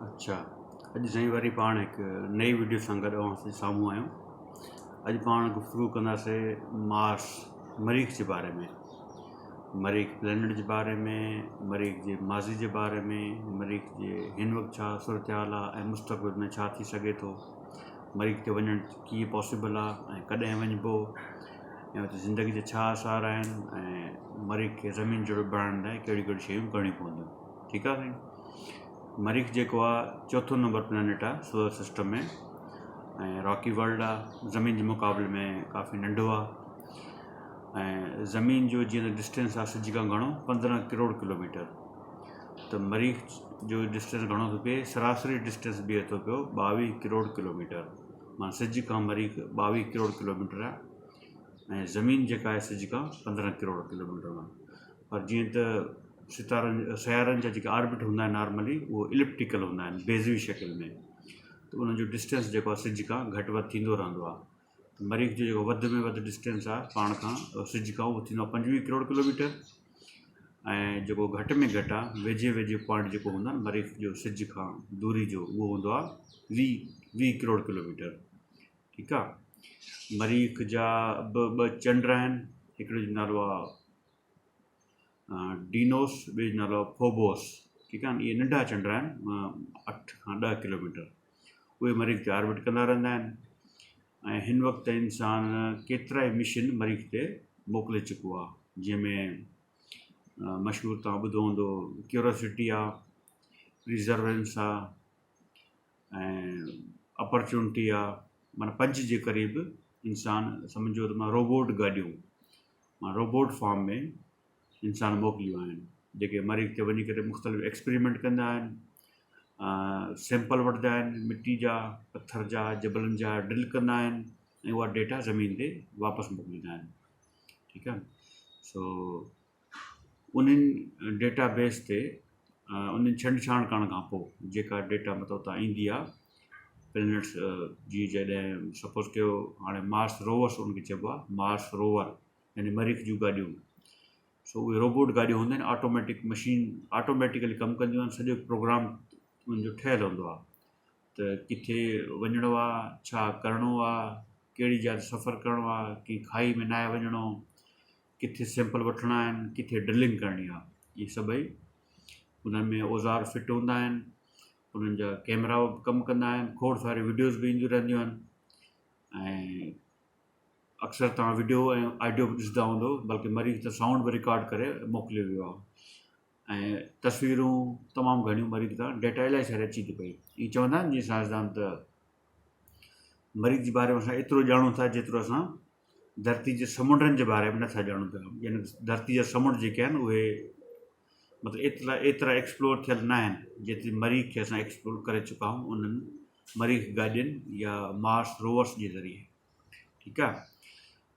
اڇا اڄ سائين وري پاڻ هڪ نئي وڊيو سان گڏ اوهان جي سامهون آهيون. اڄ پاڻ گفتگو ڪنداسي مارس مريخ جي باري ۾، مريخ پلانيٽ جي باري ۾، مريخ جي ماضي جي باري ۾، مريخ جي هن وقت ڇا صورتحال آهي ۽ مستقبل ۾ ڇا ٿي سگهي ٿو، مريخ تي وڃڻ ڪيئن پاسيبل آهي ۽ ڪڏهن وڃبو ۽ اتي زندگي جا ڇا آثار آهن ۽ مريخ کي زمين جهڙو بڻائڻ لاء ڪهڙيون ڪهڙيون شيون ڪرڻيون پونديون. ٺيڪ آهي سائين. مريخ جيڪو آ چوٿون نمبر پلانيٽ آ سولر سسٽم ۾ ۽ راڪي ورلڊ آ زمين جي مقابلي ۾ ڪافي ننڍو آ ۽ زمين جو جيئن ته ڊسٽنس آ سج کان گهڻو 15 ڪروڙ ڪلوميٽر ته مريخ جو ڊسٽنس گهڻو ٿو پئي سراسري ڊسٽنس بيهي ٿو پيو 22 ڪروڙ ڪلوميٽر مان سج کان مريخ 22 ڪروڙ ڪلوميٽر آ ۽ زمين جيڪا آهي سج کان 15 ڪروڙ ڪلوميٽر آ پر جيئن ته ستارن سيارن جا جيڪي آربٽ هوندا آهن نارملي اهو الپٽيڪل هوندا آهن بيضوي شڪل ۾ ته انهن جو ڊسٽنس جيڪو آهي سج کان گهٽ وڌ ٿيندو رهندو آهي ته مريخ جو جيڪو وڌ ۾ وڌ ڊسٽنس آهي پاڻ کان سج کان اهو ٿيندو آهي 25 ڪروڙ ڪلوميٽر ۽ جيڪو گهٽ ۾ گهٽ آهي ويجهي ويجهي پوائنٽ جيڪو هوندو آهي مريخ جو سج کان دوري جو اهو هوندو آهي 20 ڪروڙ ڪلوميٽر. ٺيڪ آهي. مريخ جا به ٻه چنڊ آهن هڪڙي جو نالو آهي ڊينوس ٻئي جو نالو آهي فوبوس. ٺيڪ آهن اهي ننڍا چنڊ آهن 8 کان 10 ڪلوميٽر اهي مريخ تي آربٽ ڪندا رهندا آهن ۽ هن وقت انسان ڪيترا ئي مشن مريخ تي موڪلي چڪو آهي جنهن ۾ مشهور توهان ٻڌو هوندو ڪيوريوسٽي آهي پريزرونس آهي ۽ اپرچونٽي آ معنيٰ پنج جي قريب انسان سمجهو ته مان روبوٽ گاڏيون مان روبوٽ فارم ۾ انسان موڪليون آهن جيڪي مريخ تي وڃي ڪري مختلف ايڪسپريمينٽ ڪندا آهن سيمپل وٺندا آهن مٽي جا پٿر جا جبلن جا ڊرل ڪندا آهن ۽ اها ڊيٽا زمين تي واپس موڪليندا آهن ٺيڪ آهي سو انهن ڊيٽا بيس تي انهن ڇنڊ ڇاڻ ڪرڻ کان پوء جيڪا ڊيٽا مطلب اتان ايندي آهي پلينٽس جي جڏهن سپوز ڪيو هاڻي مارس روورس ان کي چئبو آهي مارس روور يعني مريخ جون گاڏيون سو اهي روبوٽ گاڏيون هونديون آهن آٽوميٽڪ مشين آٽوميٽيڪلي ڪم ڪنديون آهن سڄو پروگرام ان جو ٺهيل هوندو آهي ته ڪٿي وڃڻو آهي ڇا ڪرڻو آهي ڪهڙي جاء تي سفر ڪرڻو آهي ڪنهن کائي ۾ ناهي وڃڻو ڪٿي سيمپل وٺڻا آهن ڪٿي ڊرلنگ ڪرڻي آهي اهي سڀئي انهن ۾ اوزار فٽ هوندا آهن انهن جا ڪيمرا به ڪم ڪندا آهن کوڙ ساري وڊيوز به اينديون رهنديون آهن ۽ اڪثر توهان وڊيو ۽ آڊيو به ڏسندا هوندو بلڪه مريخ ته سائونڊ به رڪارڊ ڪري موڪليو ويو آهي ۽ تصويرون تمام گهڻيون مريخ تان ڊيٽا الاهي ساري اچي ٿي پئي ائين چوندا آهن جيئن سائنسدان ته مريخ جي باري ۾ اسان ايترو ڄاڻون ٿا جيترو اسان ڌرتي جي سمنڊن جي باري ۾ نٿا ڄاڻون پيا يعني ڌرتي جا سمنڊ جيڪي آهن اهي مطلب ايترا ايترا ايڪسپلور ٿيل نه آهن جيتري مريخ کي اسان ايڪسپلور ڪري چڪا آهيون انهن مريخ گاڏين يا مارس روورس جي ذريعي. ٺيڪ آهي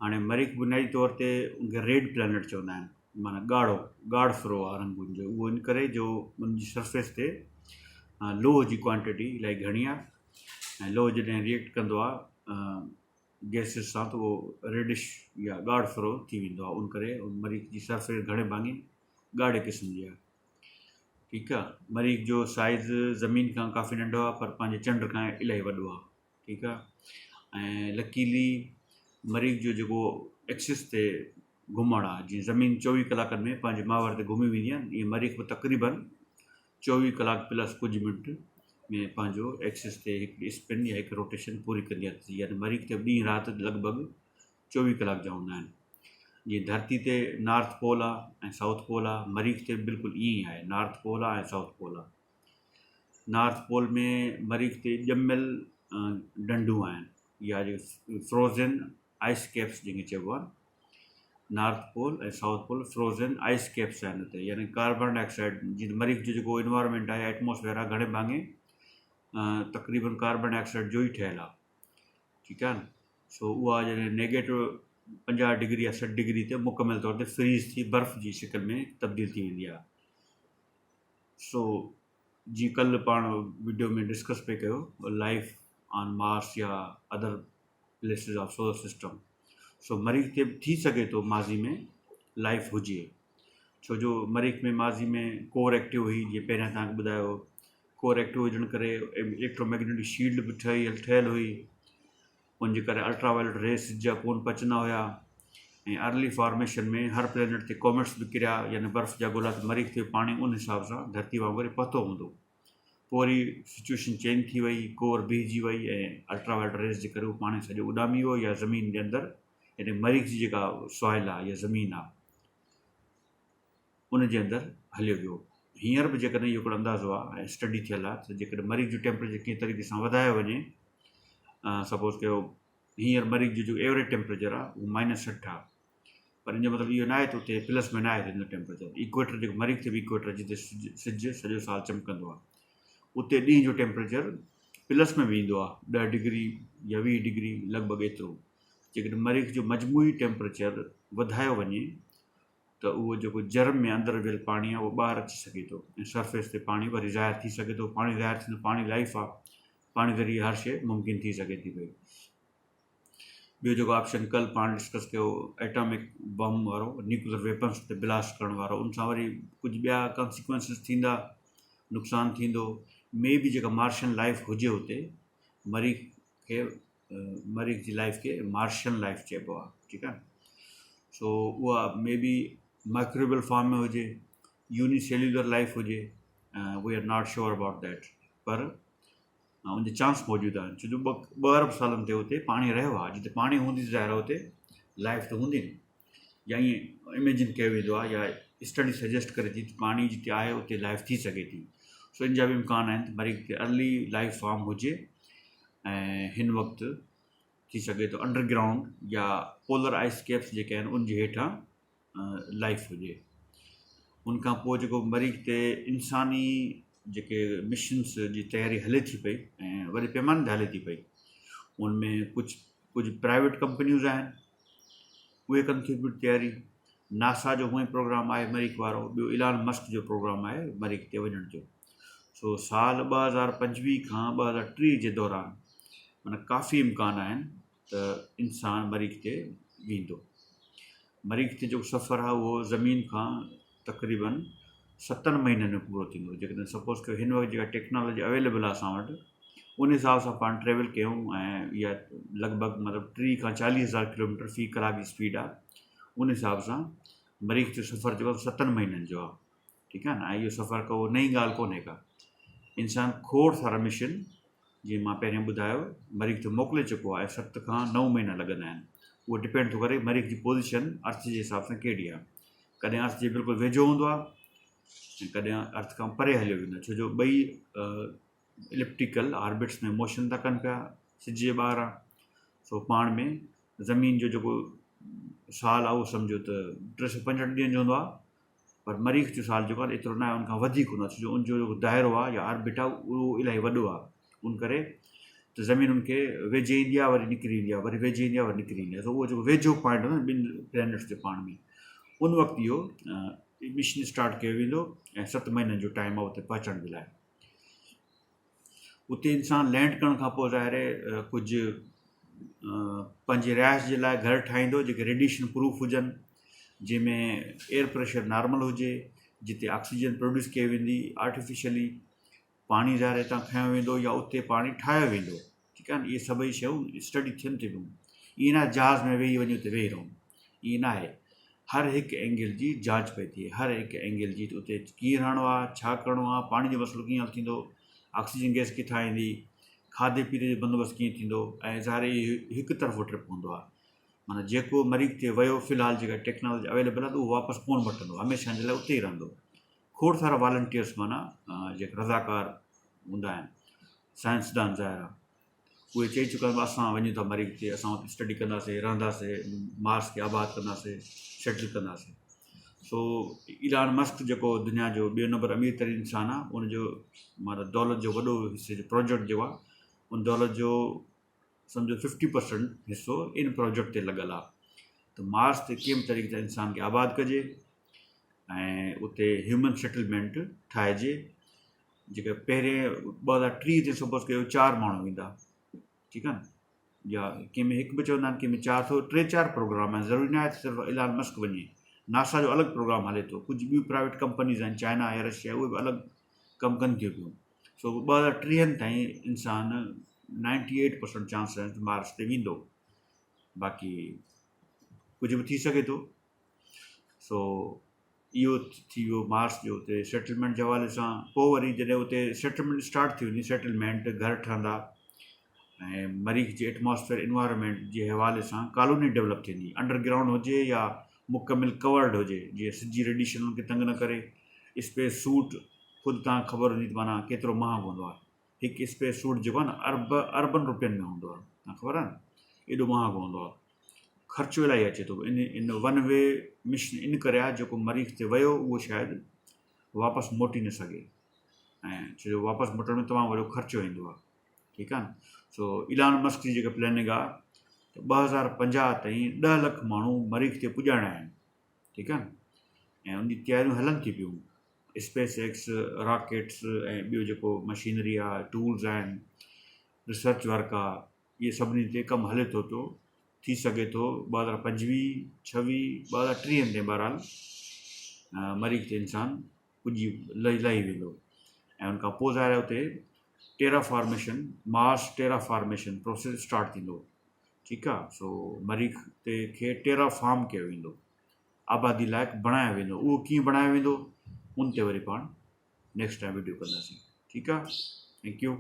هاڻي مريخ بنيادي طور تي ان کي ريڊ پلانيٽ چوندا آهن معنيٰ ڳاڙهو ڳاڙهسرو آهي رنگ ان جو اهو ان ڪري جو ان جي سرفيس تي لوهه جي ڪوانٽٽي الاهي گهڻي آهي ۽ لوهه جڏهن ريئيڪٽ ڪندو آهي گيسز سان ته اهو ريڊش يا ڳاڙهسرو ٿي ويندو آهي ان ڪري مريخ جي سرفيس گهڻي ڀاڱي ڳاڙهي قسم جي آهي. ٺيڪ آهي مريخ جو سائز زمين کان ڪافي ننڍو آهي پر پنهنجي چنڊ کان الاهي وڏو آهي. ٺيڪ آهي ۽ لڪيلي مريخ جو جيڪو ايڪسس تي گهمڻ آهي جيئن زمين 24 ڪلاڪن ۾ پنهنجي محور تي گهمي ويندي آهي ائين مريخ به تقريبن 24 ڪلاڪ پلس ڪجهه منٽ ۾ پنهنجو ايڪسس تي هڪ اسپن يا هڪ روٽيشن پوري ڪندي آهي يعني مريخ تي ڏينهن رات لڳ ڀڳ 24 ڪلاڪ جا هوندا آهن جيئن ڌرتي تي نارٿ پول آهي ۽ سائوٿ پول آهي مريخ تي بلڪل ائين ئي آهي نارٿ پول آهي ۽ سائوٿ پول آهي. نارٿ پول ۾ مريخ تي ڄميل ڍنڍون آهن يا جيڪي فروزن آئس ڪيپس جنهن کي چئبو آهي north pole ۽ south pole frozen ice caps آهن اتي يعني ڪاربان ڊاء آڪسائڊ جي مريخ جو جيڪو انوائرمينٽ آهي ايٽموسفيئر آهي گهڻي ڀاڱي تقريبن ڪاربان ڊاء آڪسائڊ جو ئي ٺهيل آهي ٺيڪ آهي سو اها جڏهن نيگيٽو 50 ڊگري يا 60 ڊگري تي مڪمل طور تي فريز ٿي برف جي شڪل ۾ تبديل ٿي ويندي آهي. سو جيئن ڪلهه پاڻ وڊيو ۾ ڊسڪس پئي ڪيو لائف آن مارس يا other places of solar system سو مريخ تي به ٿي سگهي ٿو ماضي ۾ لائف هجي ڇو جو مريخ ۾ ماضي ۾ ڪور ايڪٽو هئي جيئن پهريان توهان کي ٻڌايو. ڪور ايڪٽو هجڻ ڪري اليڪٽرو ميگنيٽڪ شيلڊ به ٺهي ٺهيل هئي ان جي ڪري الٽرا وائلٽ ريز سج جا ڪون پچندا هيا ۽ ارلي فارميشن ۾ هر پلينٽ تي ڪوميٽس به ڪريا يعني برف جا گولا ته مريخ تي پاڻي ان حساب سان ڌرتي وانگر ئي پهتو هوندو پوء وري سچويشن چينج ٿي وئي ڪور بيهجي وئي ۽ الٽرا وائلٽ ريز جي ڪري اهو پاڻي سڄو اڏامي ويو يا زمين جي اندر يعني مريخ جي جيڪا سوائل آهي يا زمين آهي ان جي اندر هليو ويو. هينئر به جيڪڏهن اهو هڪڙو اندازو آهي ۽ اسٽڊي ٿيل آهي ته جيڪڏهن مريخ جو ٽيمپريچر ڪنهن طريقي سان وڌايو وڃي سپوز ڪيو هينئر مريخ جو جيڪو ايوريج ٽيمپريچر آهي اهو مائنس 60 آهي پر ان جو مطلب اهو ناهي ته اتي پلس ۾ ناهي ٿيندو ٽيمپريچر ايڪويٽر جيڪو مريخ تي به ايڪويٽر جتي سج سڄو سال چمڪندو آهي اتي ڏينهن جو ٽيمپريچر پلس ۾ به ايندو آهي 10 ڊگري يا 20 ڊگري لڳ ڀڳ ايترو. جيڪڏهن مريخ جو مجموعي ٽيمپريچر وڌايو وڃي ته اهو جيڪو جرم ۾ اندر ويل پاڻي آهي اهو ٻاهر اچي سگهي ٿو ۽ سرفيس تي پاڻي وري ظاهر ٿي سگهي ٿو. پاڻي ظاهر ٿيندو پاڻي لائف آهي، پاڻي ذريعي هر شيء ممڪن ٿي سگهي ٿي پئي. ٻيو جيڪو آپشن ڪل پاڻ ڊسڪس ڪيو ايٽامڪ بم وارو نيوڪلر ويپنس تي بلاسٽ ڪرڻ وارو ان سان وري ڪجهه ٻيا ڪانسيڪوئنسز ٿيندا نقصان ٿيندو. مي بي جيڪا مارشن لائف هجي اتي مريخ کي مريخ جي لائف کي مارشن لائف چئبو آهي ٺيڪ آهي سو اها مي بي مائڪروبل فارم ۾ هجي يوني سيلولر لائف هجي we are not sure about that پر ان جا چانس موجود آهن ڇو جو 2 ارب سالن تي اتي پاڻي رهيو آهي جتي پاڻي هوندي ظاهر آهي اتي لائف ته هوندي نه يا ائين اميجن ڪيو ويندو آهي يا اسٽڊي سجيسٽ ڪري ٿي ته پاڻي جتي آهي اتي لائف ٿي سگهي ٿي سو ان جا به امڪان آهن ته مريخ تي ارلي لائف فارم هجي ۽ هن وقت ٿي سگهي ٿو انڊر گرائونڊ يا پولر آئس ڪيپس جيڪي آهن ان جي هيٺان لائف هجي. ان کان پوء جيڪو مريخ تي انساني جيڪي مشنس جي تياري هلي ٿي پئي ۽ وڏي پيماني تي هلي ٿي پئي ان ۾ ڪجهه ڪجهه پرائيويٽ ڪمپنيوز آهن اهي ڪن ٿيون پيون تياري. ناسا جو هونئن پروگرام آهي مريخ وارو، ٻيو ايلان مسڪ جو پروگرام آهي مريخ تي وڃڻ جو. سو سال 2025 کان 2030 جي دوران معنيٰ ڪافي امڪان آهن ته انسان مريخ تي ويندو. مريخ تي جيڪو سفر آهي اهو زمين کان تقريبن 7 مهينن ۾ پورو ٿيندو. جيڪڏهن سپوز ڪيو هن وقت جيڪا ٽيڪنالاجي اويليبل آهي اسان وٽ ان حساب سان پاڻ ٽريول ڪيون ۽ اها لڳ ڀڳ مطلب 30 کان 40 هزار ڪلوميٽر في ڪلاڪ جي اسپيڊ آهي ان حساب سان مريخ جو سفر جيڪو 7 مهينن جو آهي ٺيڪ آهي نه ۽ اهو سفر ڪو نئين ڳالهه ڪونهي ڪا انسان کوڙ سارا مشن جيئن مان پهريان ٻڌايو مريخ تي موڪلي چڪو آهي 7 کان 9 مهينا لڳندا آهن اهو ڊپينڊ ٿو ڪري مريخ جي پوزيشن ارٿ جي حساب سان ڪهڙي آهي ڪڏهن ارٿ جي بلڪل ويجهو هوندو آهي ۽ ڪڏهن ارٿ کان پري هليو ويندو آهي ڇو جو ٻئي الپٽيڪل آربٽس ۾ موشن ٿا ڪن پيا سج جي ٻاهران سو پاڻ ۾ زمين جو جيڪو سال آهي اهو سمجهو ته 365 ڏينهن جو هوندو آهي پر مريخ جو سال جيڪو آهي ايترو نه آهي ان کان وڌيڪ هوندو آهي ڇو جو ان جو جيڪو دائرو آهي يا آربٽ آهي اهو الاهي وڏو آهي ان ڪري ته زمين ان کي ويجهي ايندي آهي وري نڪري ايندي آهي وري ويجهي ايندي آهي وري نڪري ايندي آهي سو اهو جيڪو ويجهو پوائنٽ هوندو آهي ٻن پلانيٽس جو پاڻ ۾ ان وقت اهو مشن اسٽارٽ ڪيو ويندو ۽ 7 مهينن جو ٽائيم آهي اتي پهچڻ جي لاء اتي انسان لينڊ ڪرڻ کان پوء ظاهر آهي ڪجهه پنهنجي رهائش جي لاء گهر ٺاهيندو جيڪي ريڊيشن پروف هجن جنهن ۾ ايئر پريشر نارمل هجي جتي آڪسيجن پروڊيوس ڪئي ويندي آرٽيفيشلي پاڻي ظاهر هتان کنيو ويندو يا اتي پاڻي ٺاهيو ويندو ٺيڪ آهي نه اهي سڀئي شيون اسٽڊي ٿين ٿيون پيون ائين نه جهاز ۾ ويهي وڃي اتي ويهي رهون ائين نه آهي هر هڪ اينگل جي جاچ پئي ٿئي هر هڪ اينگل جي اتي ڪيئن رهڻو آهي ڇا ڪرڻو آهي پاڻي جو مسئلو ڪيئن حل ٿيندو آڪسيجن گئس ڪٿان ايندي کاڌي پيتي جو بندوبست ڪيئن ٿيندو ۽ ظاهر اهو هڪ طرفو ٽرپ هوندو آهي معنيٰ جيڪو مريخ تي ويو في الحال جيڪا ٽيڪنالاجي اويليبل آهي ته اهو واپس ڪونه مٽندو هميشه جي لاء اتي ئي رهندو کوڙ سارا والنٽيئرس معنيٰ جيڪا رضاڪار هوندا آهن سائنسدان ظاهر آهي اهي چئي چڪا آهن اسان وڃون ٿا مريخ تي اسان اتي اسٽڊي ڪنداسي رهنداسي مارس کي آباد ڪنداسي سيٽل ڪنداسي سو ايلان مسڪ جيڪو دنيا جو ٻيو نمبر امير ترين انسان آهي ان جو معنيٰ دولت جو وڏو حصي جو پروجيڪٽ جيڪو آهي ان دولت جو سمجھو 50% حصو ان پروجيڪٽ تي لڳل آهي ته مارس تي ڪنهن به طريقي سان انسان کي آباد ڪجي ۽ اتي هيومن سيٽلمينٽ ٺاهجي جيڪا پهرين 2030 تي سپوز ڪيو چار ماڻهو ويندا ٺيڪ آهي نه يا ڪنهن ۾ هڪ به چوندا آهن ڪنهن ۾ چار ٿو ٽي چار پروگرام آهن ضروري نه آهي ته صرف ايلان مسڪ وڃي ناسا جو الڳ پروگرام هلي ٿو ڪجهه ٻيون پرائيويٽ ڪمپنيز آهن چائنا آهي رشيا اهي به الڳ ڪم ڪن ٿيون پيون. سو 2030 تائين انسان 98% چانس آهن ته مارس تي ويندو، باقي ڪجهه به ٿي سگهي ٿو. سو اهو ٿي ويو مارس جو اتي سيٽلمينٽ جي حوالي سان. پوء وري جڏهن اتي سيٽلمينٽ اسٽارٽ ٿي ويندي، سيٽلمينٽ گهر ٺهندا ۽ مريخ جي ايٽماسفيئر انوائرمينٽ جي حوالي سان ڪالوني ڊولپ ٿيندي، انڊر گرائونڊ هجي يا مڪمل ڪورڊ هجي، جيئن سج جي ريڊيشن ان کي تنگ نه ڪري. اسپيس سوٽ خود تان خبر هوندي ته معنيٰ ڪيترو مهانگو هوندو آهي. هڪ اسپيس سوٽ جيڪو آهي نه ارب اربن روپين ۾ هوندو آهي، تان خبر آهي نه ايڏو مهانگو هوندو آهي، خرچو الاهي اچي ٿو. ان ون وي مشن ان ڪري آهي جيڪو مريخ تي ويو اهو شايد واپس موٽي نه سگهي ۽ ڇو جو واپس موٽڻ ۾ تمام وڏو خرچو ايندو آهي. ٺيڪ آهي نه. سو ايلان مسڪ جي جيڪا پلاننگ آهي ته 2050 تائين 10 لک ماڻهو مريخ تي پڄائڻا آهن. ٺيڪ آهي نه. ۽ ان جي تياريون هلن ٿي پيون، اسپيس ايڪس راڪيٽس ۽ ٻيو جيڪو مشينري آهي، ٽولز آهن، ريسرچ ورڪ آهي، اهي سڀني تي ڪم هلي ٿو پيو. ٿي سگهي ٿو 2025، 26، 2030 تائين بهرحال مريخ تي انسان پڄي لهي ويندو ۽ ان کان پوء ظاهر آهي اتي terraformation, Mars terraformation process start ٿيندو. ٺيڪ آهي. سو مريخ تي کي ٽيرا فارم ڪيو ويندو، آبادي لائق بڻايو ويندو. اهو ڪيئن بڻايو ويندو ان تي وري پاڻ نيڪسٽ ٽائم ويڊيو ڪنداسين. ٺيڪ آهي. Thank you.